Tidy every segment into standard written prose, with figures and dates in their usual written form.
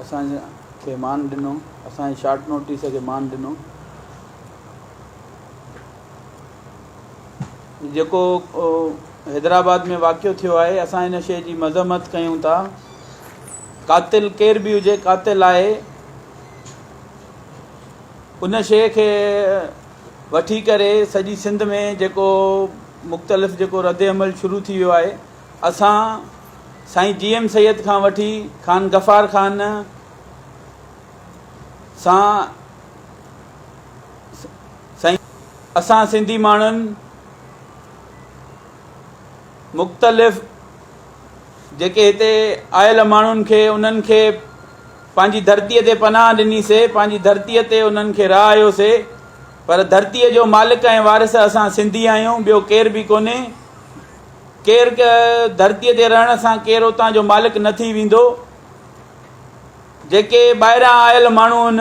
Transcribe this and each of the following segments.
اسان کي مان ڏنو، اسان جي شارٽ نوٽيس کي مان ڏنو. جيڪو حيدرآباد ۾ واقعو ٿيو آهي اسان ان شيء جي مذمت ڪيون ٿا. قاتل ڪير به هجي قاتل آهي. ان شيء کي وٺي ڪري سڄي سنڌ ۾ جيڪو مختلف جيڪو رد عمل شروع ٿي ويو آهي اسان سائين جي ايم سيد کان وٺي خان غفار خان سان سائين اسان سنڌي ماڻهن مختلف جيڪي هتي آيل ماڻهن کي انهن کي پنهنجي ڌرتيء تي پناهه ڏني سي، پنهنجي ڌرتيء تي انهن کي رهايو سي، پر ڌرتيء جو مالڪ ۽ وارث اسان سنڌي آهيون، ٻيو ڪير به ڪونهي. ڪير ڌرتيء تي رهڻ سان ڪير اتان جو مالڪ نه ٿي ويندو. جيڪي ٻاهران آيل ماڻهو آهن،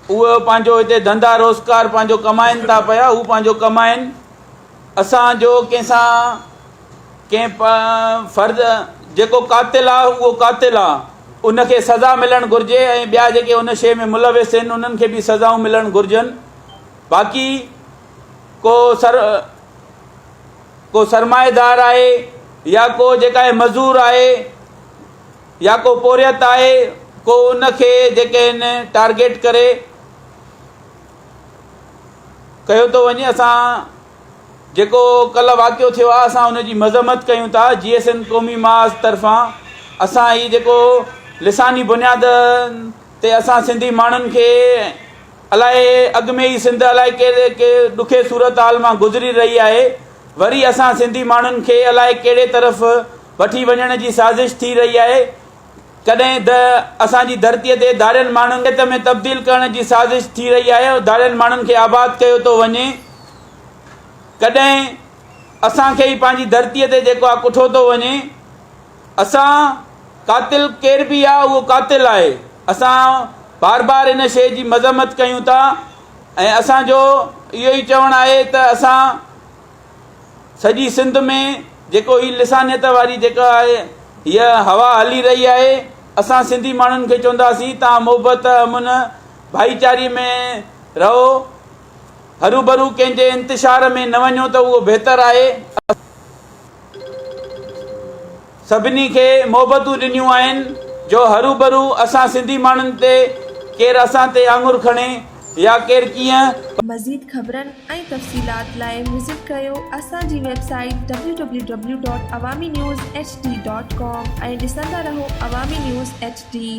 اهي پنهنجو هتي ڌنڌا روزگار پنهنجو ڪمائن ٿا پيا، هو پنهنجو ڪمائن. اسان جو ڪنهن سان ڪنهن فرد جيڪو قاتل آ اهو قاتل آ ان کي سزا ملڻ گهرجي ۽ ٻيا جيڪي ان شيء ۾ ملوث آهن انهن کي به سزائون ملڻ گهرجن باقي ڪو سر ڪو سرمائيدار آهي يا ڪو جيڪا آهي مزور آهي يا ڪو پورهيت آهي ڪو ان کي جيڪي آهن ٽارگيٽ ڪري ڪيو ٿو وڃي اسان جيڪو ڪلهه واقعو ٿيو آهي اسان ان جي مذمت ڪيون ٿا جي ايس اين قومي محاذ طرفان اسان هي جيڪو لساني بنياد تي اسان سنڌي ماڻهن کي الائي اڳ ۾ ئي سنڌ الائي ڪهڙي ڪي ڏکي صورتحال مان گذري رهي آهي وري اسان سنڌي ماڻهن کي الائي ڪهڙي طرف وٺي وڃڻ جي سازش ٿي رهي آهي ڪڏهن ته اسان جي ڌرتيء تي ڌارين ماڻهن کي ۾ تبديل ڪرڻ جي سازش ٿي رهي آهي ۽ ڌارين ماڻهن کي آباد ڪيو ٿو وڃي. ڪڏهن اسان کي ئي پنهنجي ڌرتيء تي جيڪو آهي ڪٺو ٿو وڃي. اسان قاتل ڪير به آهي اهو قاتل آهي. اسان بار بار ان شيء جي مذمت ڪيون ٿا ۽ اسان جو اهو ئي چوڻ آهي ته اسان سڄي سنڌ ۾ جيڪو هي لسانيت واري جيڪا آهي هيء هوا هلي رهي آهي اسان سنڌي ماڻهن کي چونداسين توهان محبت امن ڀائيچاري ۾ رهو هروڀرو ڪنهن جي انتشار ۾ نه وڃو ته اهو بهتر آهي. سڀني کي محبتون ڏنيون آهن جو هروڀرو اسان سنڌي ماڻهن تي ڪير اسان تي آڱر کڻي يا ڪير ڪيئن. مزيد خبرن ۽ تفصيلات لاء وزٽ ڪريو اسان جي website W W W dot Awami news H D dot com ۽ ڏسندا رهو عوامي نيوز ايڇ ڊي.